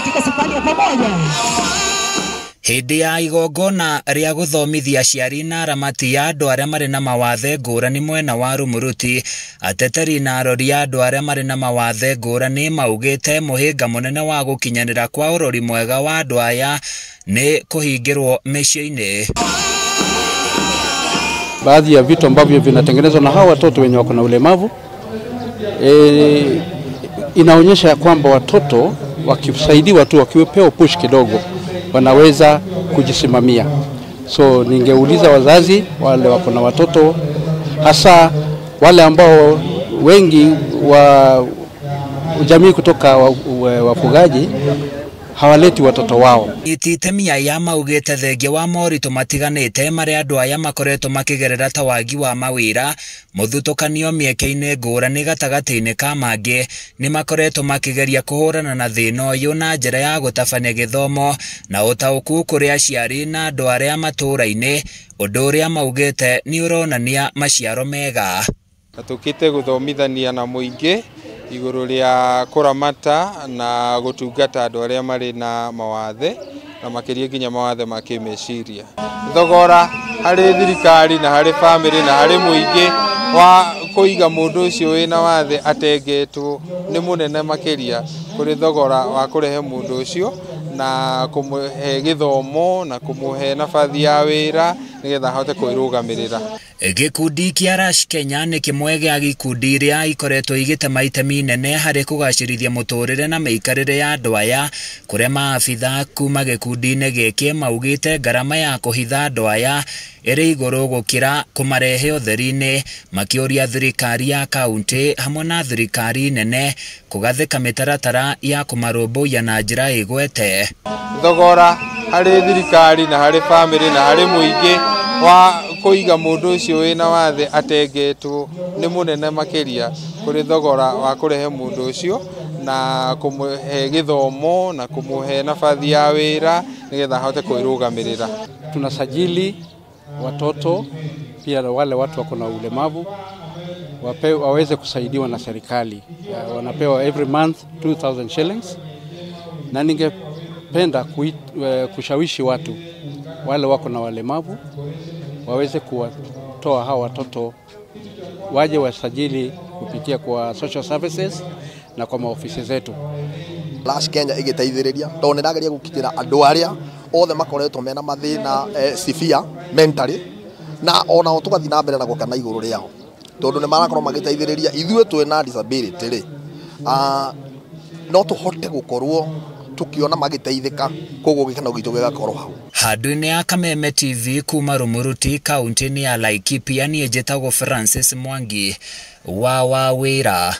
Katika safari ya pamoja. Hĩndĩ ya igongona rĩa gũthomithia aciari na aramati ya andũ arĩa marĩ na mawathe ngũrani mwena wa Rumuruti, ateteri na arori a andũ arĩa marĩ na mawathe ngũrani maugĩte mũhĩnga mũnene wa gũkinyanĩra kwa ũrori mwega wa andũ aya nĩ kũhingĩrwo mĩciĩ-inĩ. Baadhi ya vitu ambavyo vinatengenezwa na hawa watoto wenye wako na ulemavu inaonyesha ya kwamba watoto wakisaidiwa tu, wakipewa push kidogo, wanaweza kujisimamia. So ningeuliza wazazi wale wako na watoto, hasa wale ambao wengi wa jamii kutoka wafugaji hawaleti watoto wao. Ititemi aya maugĩte thengia wa moritũ matiganĩte marĩa andũ aya makoretwo makĩgerera ta wagi wa mawĩra, mũthutũkanio mĩeke-inĩ ngũrani gatagatĩ-inĩ ka mangĩ, nĩ makoretwo makĩgeria kũhũrana na thĩna ũyũ na njĩra ya gũtabania gĩthomo na ũtaũku kũrĩ aciari na andũ arĩa matũũra-inĩ, ũndũ ũrĩa maugĩte nĩ ũronania maciaro mega. Tũkĩte gũthomithania na mũingĩ igũrũ rĩa kũramata na gũtungata andũ arĩa marĩ na mawathe na makĩria nginya mawathe ma kĩmeciria. Thogora harĩ thirikari na harĩ bamĩrĩ na harĩ mũingĩ wa kũiga mũndũ ũcio wĩna wathe atengetwo nĩ mũnene makĩria kũrĩ thogora wa kũrehe mũndũ ũcio na kũmũhe gĩthomo na kũmũhe nabathi ya wĩra nĩgetha ahote kwĩrũgamĩrĩra. Gĩkundi kĩa Rash Kenya nĩ kĩmwe gĩa gĩkundi iria ikoretwo igĩtema itemi nene harĩ kũgacĩrithia mũtũrĩre na mĩikarĩre ya andũ aya, kũrĩa maabitha kuma gĩkundi-inĩ gĩkĩ maugĩte ngarama ya kũhitha andũ aya ĩrĩ igũrũ gũkĩra kũmarehe ũtheri-inĩ, makĩũria thirikari ya kaunti hamwe na thirikari nene kũgathĩka mĩtaratara ya kũmarũmbũiya na njĩra ĩgwete. Thogora harĩ thirikari na harĩ bamĩrĩ na harĩ mũingĩ wa kũiga mũndũ ũcio wĩna wathe atengetwo nĩ mũnene makĩria kũrĩ thogora wa kũrehe mũndũ ũcio na kũmũhe gĩthomo na kũmũhe nabathi ya wĩra nĩgetha ahote kwĩrũgamĩrĩra. Tunasajili watoto pia wale watu wako na ulemavu waweze kusaidiwa na serikali. Wanapewa every month 2000 shillings, na ningependa kushawishi watu wale wako na walemavu waweze kuwatoa hawa watoto waje wasajili kupitia kwa social services na kwa maofisi zetu. Rash Kenya igiteithĩrĩria tondũ nĩ ĩrageria gũkitĩra andũ arĩa othe makoretwo mena mathĩna severe mentally, na onao tũgathiĩ na mbere na gũka na igũrũ rĩao tondũ nĩ marakorwo magĩteithĩrĩria ithuĩ twĩna disability rĩ, no tũhote gũkorwo tukiona magĩteithĩka, koguo gĩkeno gitũ gĩgakorwo hau. Handũ-inĩ ya Kameme TV kuma Rumuruti kaunti-inĩ ya Laikipia, niĩ njĩtagwo Francis Mwangi wa Wawĩra.